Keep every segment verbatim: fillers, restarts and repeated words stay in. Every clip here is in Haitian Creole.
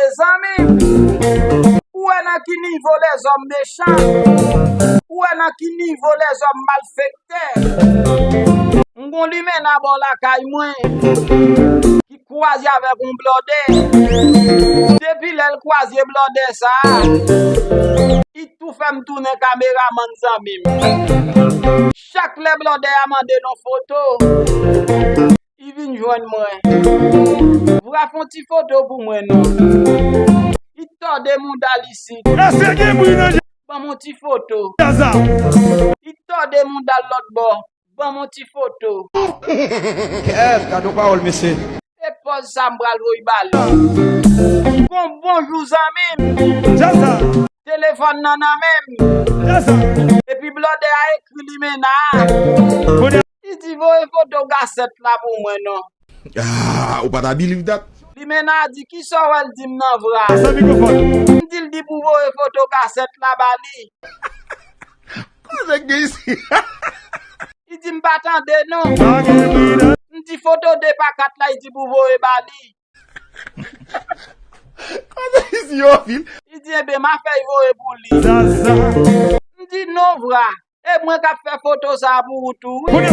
Zanmi m, ou wè nan ki nivo lèzòm mechan? Ou wè nan ki nivo lèzòm malfektè? M gon limena bò lakay mwen ki kwaze avèk yon blòdè. Depi lè l kwaze blòdè sa a, li tou fè m tounen kameramann, zanmi m. Chak lè blòdè a mande l yon foto, li vin jwenn mwen. Vra, fè yon ti foto pou mwen non. Li tòde mouda l isit. Èske gen bri nan jazz? Ban m yon ti foto. Li tòde mouda l lòt bò. Ban m yon ti foto. Kèt, gade yon pawòl, mesye. E pòz sa m pral voye ba li. Bon, bonjou, zanmi m. Telefòn nan nan men m. Epi blòdè a ekri limena a. Li di, "Voye foto gasèt la pou mwen non." Ah, ou pa ta believe that? Limena a di, "Kisa w wè l di m nan vra?" M di l di pou voye foto gasèt la ba li. Koze k gen isi? Li di, "M pa tande non." M di, "Foto de pa kat la," li di pou voye ba li. Koze isi yo fil. Li di, "Ebyen, m a fè l voye pou li." M di, "Non, vra. E mwen k ap fè foto sa a pou ou tou, wi.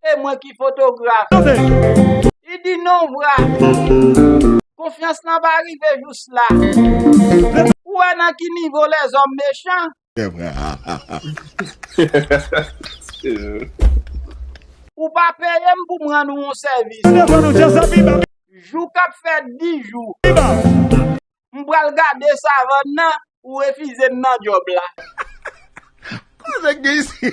E mwen ki fotograf." Li di, "Non, vra. Konfyans lan pa rive jous la." Ou wè nan ki nivo lèzòm mechan? Ou pa peye m pou m rann ou yon sèvis. Jou k ap fè dis jou, m pral gade savann nan, ou refize m nan djòb la. Koze k gen isi?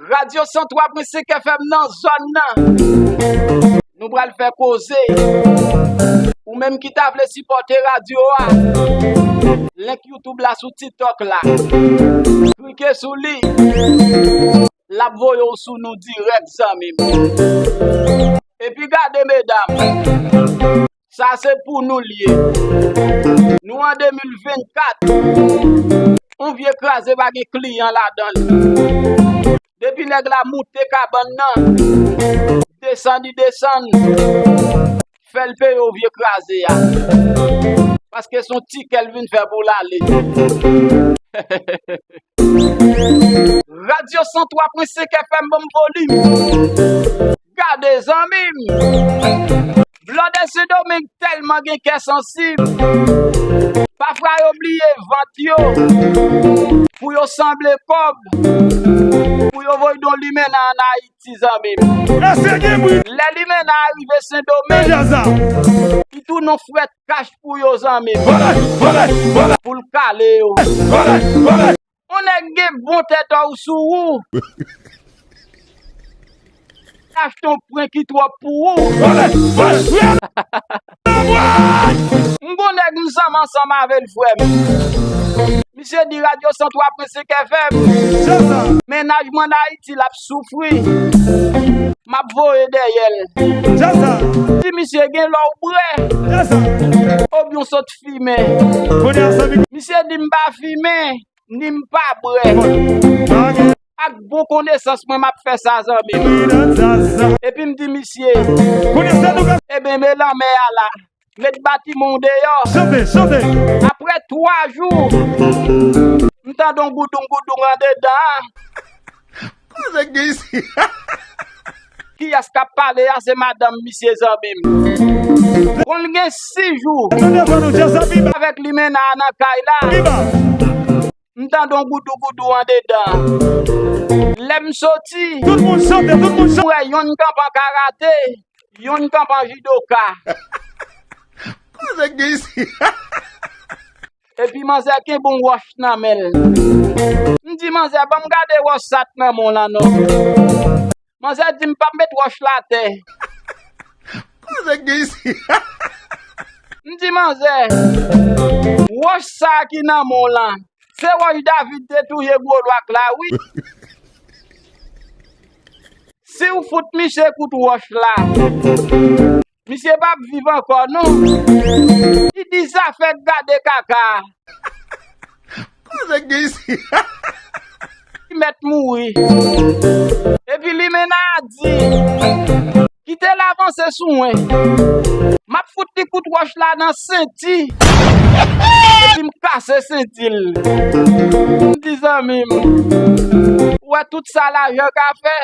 Radyo san twa pwen senk F M nan zòn nan. Nou pral fè koze. Ou menm ki ta vle sipòte radyo a, link YouTube la sou TikTok la. Klike sou li. L ap voye w sou nou dirèk, zanmi m. Epi gade, medam. Sa se pou nou l ye. Nou an de mil vennkat. Yon vye kraze pa gen kliyan ladan l. Depi nèg la moute kabann nan, desann li desann, fè l peye yon vye kraze a. Paske se yon tikè l vin fè pou l ale. Radyo san twa pwen senk F M, ban m volim. Gade, zanmi m. Blòdè Sendomeng tèlman gen kè sansib. Pafwa yo bliye vant yo pou yo sanble kòb, pou yo voye don limena ann Ayiti, zanmi m. Lè limena a rive Sendomeng, li tounen yon frèt kach pou yo, zanmi m. Pou l kale yo. Yon nèg gen bon tèt òr sou ou. Achte yon pwen ki twòp pou ou. M gon nèg m zanmi ansanm avè l, frè m. Misye di radyo san twa pwen senk F M. Mennaj mwen ann Ayiti, l ap soufri. M ap voye dèyè l. Di misye gen lè w bwè. Oubyen w sot fimen. Misye di m pa fimen. Ni m pa bwè. Ak bon konesans mwen, m ap fè sa, zanmi m. Epi m di misye, ebyen, men lanmè a la. Met batiman w deyò. Apre twa jou, m tande yon goudoung goudoung andedan an. Koze k gen isi? Kiyès k ap pale a? Se madanm misye, zanmi m. Konn gen sis jou avèk limena a nan kay la. M tande yon goudougoudou andedan. Lè m soti, m wè yonn kanpe an karate, yonn kanpe an jidoka. Koze k gen isi? Epi manzè kenbe yon wòch nan men l. M di manzè, "Ban m gade wòch sa k nan men w lan non." Manzè di m, "Pa met wòch la atè." Koze k gen isi? M di manzè, "Wòch sa ki nan men w lan, se wòch David te touye gwo lwak la, wi. Si w fout misye kout wòch la, misye p ap viv ankò, non." Li di, "Zafè gade kaka." Koze k gen isi? Li mèt mouri. Epi limena a di, "Kite l avanse sou mwen. M ap fout li kout wòch la nan senti. Epi m kase senti l. M di zanmi m, ou wè tout sa lajan ka fè?